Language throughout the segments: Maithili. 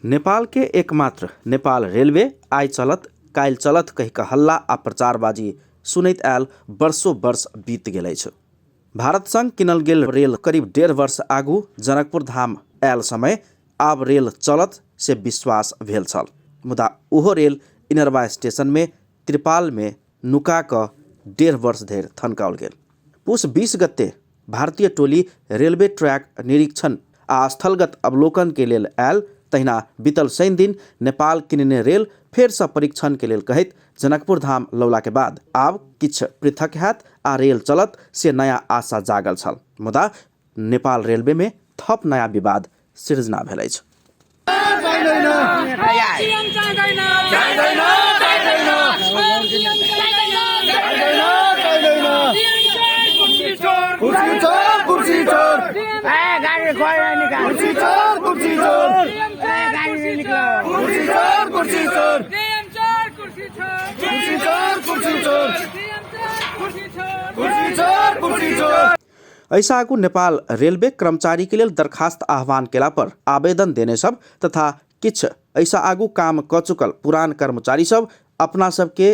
नेपाल के एकमात्र नेपाल रेलवे आइ चलत काल्हि चलत कहि कऽ हल्ला आ प्रचारबाजी सुनैत आयल वर्षो वर्ष बीत गेल अछि। भारत संग किनल गेल रेल करीब 1.5 वर्ष आगू जनकपुर धाम आयल समय आब रेल चलत से विश्वास भेल छल, मुदा ओहो रेल इनरवा स्टेशन में त्रिपाल में नुका कऽ 1.5 वर्ष धरि थनकाओल गेल। पुस 20 गते भारतीय टोली रेलवे ट्रैक निरीक्षण आ स्थलगत अवलोकन के लेल आयल, तहिना बीतल शनि दिन नेपाल किनने रेल फेरसँ परीक्षण के लेल कहैत जनकपुर धाम लौला के बाद आब किछु पृथक हैत आ रेल चलत से नया आशा जागल छल, मुदा नेपाल रेलवे में थप नया विवाद सिर्जना भेल अछि। एहिसँ आगू नेपाल रेलवे कर्मचारी के लेल दरखास्त आह्वान केला पर आवेदन देने सब तथा किछु एहिसँ आगू काम कऽ चुकल पुरान कर्मचारी सब अपना सबके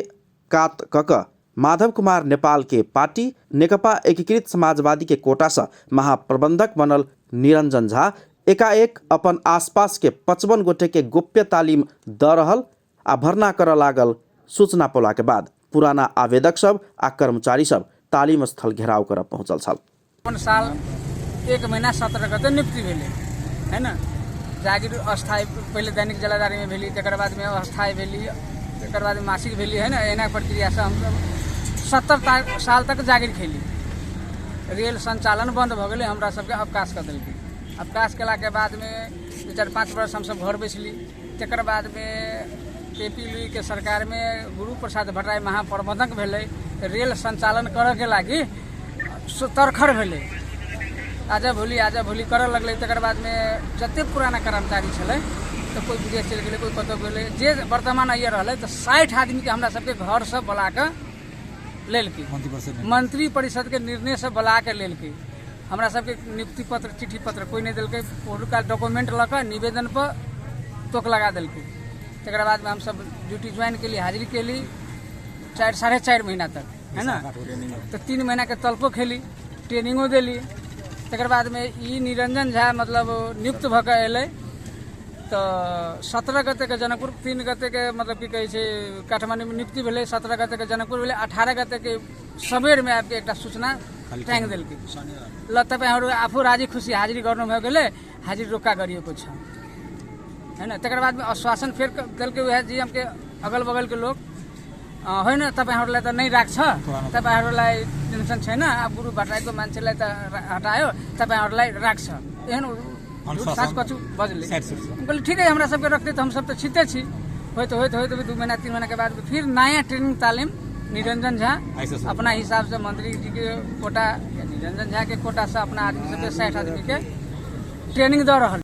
कात कऽ कऽ माधव कुमार नेपाल के पार्टी नेकपा एकीकृत समाजवादी के कोटासँ महाप्रबंधक बनल निरंजन झा एकाएक अपन आसपास के 55 गोटे के गोप्य तालीम दऽ रहल आ भर्ना करऽ लागल। सूचना पौला के बाद पुराना आवेदक सब आ कर्मचारी सब तालीम स्थल घेराव करऽ पहुंचल छल। अपन साल 1 महीना 17 गते नियुक्ति भेलै है ने। जागीर अस्थायी पहिले दैनिक जलाधारीमे भेली, तकर बादमे अस्थायी भेली, तकर बाद मासिक भेली है ने। एना प्रक्रियासँ हमसब 70 साल तक जागीर खेली। रेल संचालन बन्द भऽ गेलै, हमरा सबके अवकाश कऽ देलकै। अवकाश केलाके बादमे 2-4-5 वर्ष हमसब घर बैसली। तकर बादमे के पी लुईके सरकारमे गुरु प्रसाद भट्टराई महाप्रबंधक भेलै। रेल संचालन करऽके लागि तरखर भेलै, आजा भोली आजा भोली करऽ लगलै। तकर बादमे जते पुराना कर्मचारी छलै तऽ कोइ विदेश चलि गेलै, कोइ कतहु गेलै, जे वर्तमान आइए रहलै तऽ 60 आदमीके हमरा सबके घरसँ बोला कऽ लेलकै, मंत्री परिषदके निर्णयसँ बोला कऽ लेलकै। हमरा सबके नियुक्ति पत्र चिट्ठी पत्र कोइ नहि देलकै, हुनका डॉक्यूमेंट लऽ कऽ निवेदन पर टोक लगा देलकै। तकर बादमे हमसब ड्यूटी ज्वाइन केली, हाजिरी केली 4-4.5 महीना तक है ना। तऽ 3 महीनाके तलपो खेली, ट्रेनिंगो देली। तकर बादमे ई निरंजन झा मतलब नियुक्त भऽ कऽ एलै तऽ 17 गतेके जनकपुर, 3 गतेके मतलब की कहै छै काठमाण्डूमे नियुक्ति भेलै, 17 गतेके जनकपुर भेलै, 18 गतेके सबेरमे आबिके एकटा सूचना टाँगि देलकै, ल तपाईँहरू आफू राजी खुसी हाजिरी गर्नुभयो गेलै, हाजिरी रोक्का गरिएको छ है न। तकर बादमे आश्वासन फेर देलकै उएह जी एम के अगल बगलके लोक, होइन तपाईँहरूलाई त नै राख्छ, तपाईँहरूलाई टेन्सन छैन, अब गुरु भट्टराईको मान्छेलाई त हटायो, तपाईँहरूलाई राख्छ, एहन साँच कछु बजलै। हम कहलियै ठिकै, हमरा सबके रखतै तऽ हमसब तऽ छिते छी। होइत होइत होइत 2 महीना 3 महीनाके बाद फिर नया ट्रेनिंग तालीम निरंजन झा अपना हिसाबसँ मंत्री जी के कोटा, निरंजन झा के कोटासँ अपना आदमी सबके 60 आदमी के ट्रेनिंग दऽ रहल।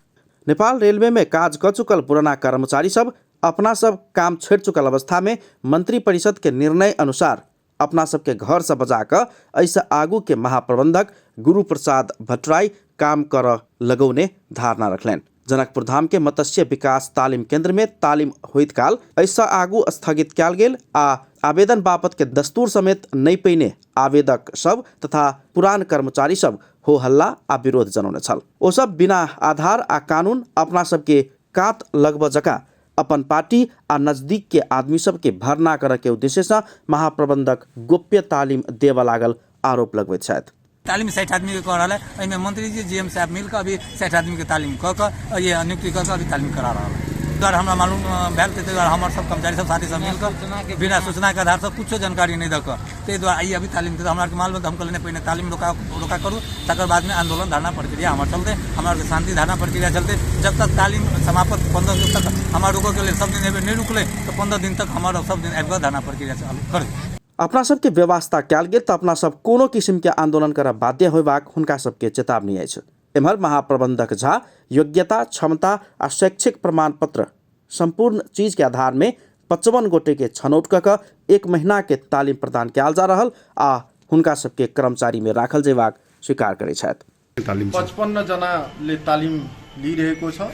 नेपाल रेलवे में काज कऽ चुकल पुराना कर्मचारी सब अपना सब काम छोड़ि चुकल अवस्था में मंत्री परिषद के निर्णय अनुसार अपना सबके घर से बजा कऽ एहिसँ आगू के महाप्रबंधक गुरु प्रसाद भट्टराई काम करऽ लगौने धारणा रखलनि। जनकपुर धाम के मत्स्य विकास तालीम केंद्र में तालीम होइत काल एहिसँ आगू स्थगित कयल गेल आ आवेदन बापत के दस्तूर समेत नहि पहिने आवेदक सब तथा पुरान कर्मचारी सब हो हल्ला आ विरोध जनौने छल। ओ सब बिना आधार आ कानून अपना सबके कात लगबऽ जकाँ अपन पार्टी आ नजदीक के आदमी सबके भरना करऽ के उद्देश्य सँ महाप्रबंधक गोप्य तालीम देबऽ लागल आरोप लगबैत छथि। तालीम 60 आदमी के कऽ रहल है, एहिमे मंत्री जी जी एम साहब मिल कऽ अभी 60 आदमी के तालीम कऽ कऽ ये नियुक्ति कऽ कऽ अभी तालीम करा रहल है। दुआरे हमरा मालूम भेल ताहि दुआरे हमर सब कर्मचारी सब साथी सब मिल कऽ बिना सूचना के आधार से कुछो जानकारी नहि दऽ कऽ ताहि दुआरे आइ अभी तालीम हमरा आरके मालूम तऽ हम कहलियै पहिने तालीम रोका रोका करू, तकर बादमे आंदोलन धरना प्रक्रिया हमर चलतै, हमरा आरके शांति धरना प्रक्रिया चलतै। जब तक तालीम समाप्त 15 दिन तक हमरा रुकऽके लेल सब दिन एबै नहि रुकलै तऽ 15 दिन तक हमर सब दिन आबि कऽ धरना प्रक्रिया चालू करबै। अपना सबके व्यवस्था कयल गेल तऽ अपना सब कोनो किसिमके आंदोलन करऽ बाध्य होयबाक हुनका सबके चेतावनी अछि। एम्हर महाप्रबंधक झा योग्यता, क्षमता आ शैक्षिक प्रमाण पत्र संपूर्ण चीज के आधार में 55 गोटे के छनौट कऽ कऽ 1 महीना के तालीम प्रदान कयल जा रहल आ हुनका सबके कर्मचारी में राखल जेबाक स्वीकार करै छथि। 55 जनाले तालिम लिइरहेको छ।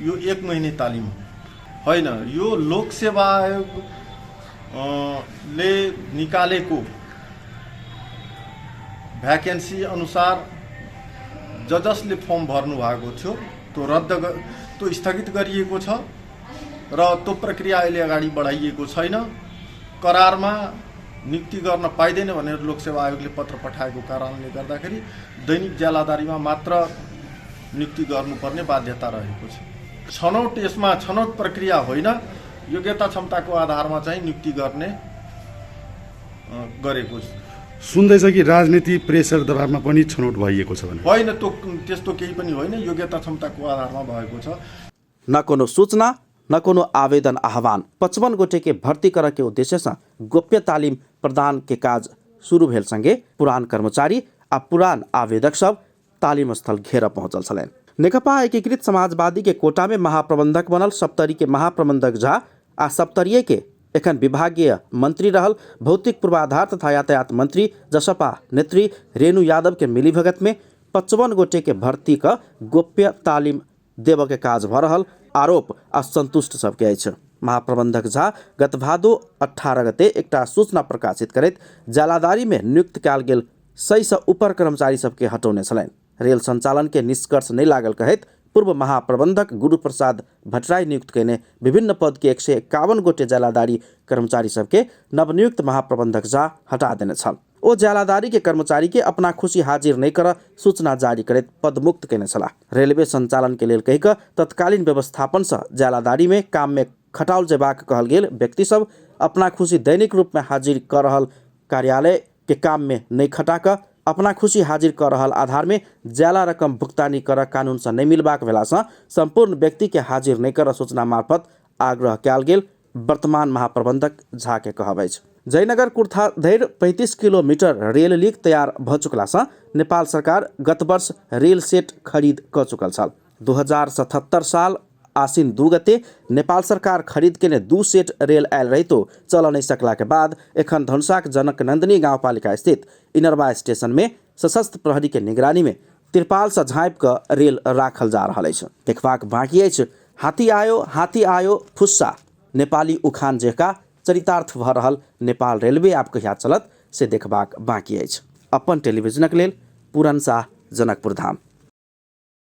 यो एक महिने तालिम हो होइन। यो लोक सेवा आयोग ले निकालेको भ्याकेन्सी अनुसार जसले फर्म भर्नु भएको थियो त्यो रद्द त्यो स्थगित गरिएको छ र त्यो प्रक्रिया अहिले अगाडि बढाइएको छैन। करारमा नियुक्ति गर्न पाइँदैन भनेर लोकसेवा आयोगले पत्र पठाएको कारणले गर्दाखेरि दैनिक ज्यालादारीमा मात्र नियुक्ति गर्नुपर्ने बाध्यता रहेको छ। छनौट, यसमा छनौट प्रक्रिया होइन, योग्यता क्षमताको आधारमा चाहिँ नियुक्ति गर्ने गरेको छ। सुन्दैछ कि राजनीति प्रेसर दबावमा पनि छनौट भइएको छ भनेर। होइन, त्यो त्यस्तो केही पनि होइन, योग्यता क्षमताको आधारमा भएको छ। न कोनो सूचना न कोनो आवेदन आह्वान। 55 गोटे के भर्ती करऽ के उद्देश्य से गोप्य तालिम प्रदान के काज शुरू भेल संगे पुरान कर्मचारी आ पुरान आवेदक सब तालिम स्थल घेर पहुंचल छलनि। नेकपा एकीकृत समाजवादी के कोटा में महाप्रबंधक बनल सप्तरी के महाप्रबंधक झा आ सप्तरीय के एखन विभागीय मंत्री रहल भौतिक पूर्वाधार तथा यातायात मंत्री जसपा नेत्री रेणु यादव के मिलीभगत में 55 गोटे के भर्ती क गोप्य तालिम देबऽ के काज भऽ रहल आरोप असंतुष्ट सबके अछि। महाप्रबंधक झा गत भादो 18 गते एकटा सूचना प्रकाशित करैत ज्यालादारी में नियुक्त कयल गेल 100 सँ ऊपर कर्मचारी सबके हटौने छलनि। रेल संचालन के निष्कर्ष नहि लागल कहैत पूर्व महाप्रबंधक गुरु प्रसाद भट्टराई नियुक्त कयने विभिन्न पद के 151 गोटे ज्यालादारी कर्मचारी सबके नवनियुक्त महाप्रबंधक झा हटा देने छल। ओ ज्यालादारी के कर्मचारी के अपना खुशी हाजिर नहि कर सूचना जारी करैत पदमुक्त कयने छलाह। रेलवे संचालन के लेल कहि कऽ तत्कालीन व्यवस्थापन सँ ज्यालादारी में काम में खटाओल जेबाक कहल गेल व्यक्ति सब अपना खुशी दैनिक रूप में हाजिर कऽ रहल कार्यालय के काम में नहि खटा कऽ अपना खुशी हाजिर कऽ रहल आधार में ज्याला रकम भुगतानी कर कानून सँ नहि मिलबाक भेला सँ संपूर्ण व्यक्ति के हाजिर नहि कर सूचना मार्फत आग्रह कयल गेल वर्तमान महाप्रबंधक झा के कहब अछि। जयनगर कुर्था धरि 35 किलोमीटर रेल लीक तैयार भऽ चुकला सँ नेपाल सरकार गत वर्ष रेल सेट खरीद कऽ चुकल छल। 2077 साल आसिन 2 गते नेपाल सरकार खरीद केने 2 सेट रेल आयल रहितो चल नहि सकला के बाद एखन धनुषाक जनकनंदिनी गाउँपालिका स्थित इनरवा स्टेशन में सशस्त्र प्रहरी के निगरानी में तिरपाल सँ झाँपि कऽ रेल राखल जा रहल अछि। देखबाक बाँकी अछि हाथी आयो हाथी आयो फुस्सा नेपाली उखान जेका चरितार्थ भऽ रहल नेपाल रेलवे आब कहिया चलत से देखबाक बाँकी अछि। अपन टेलीविजनक लेल पूरन शाह, जनकपुर धाम।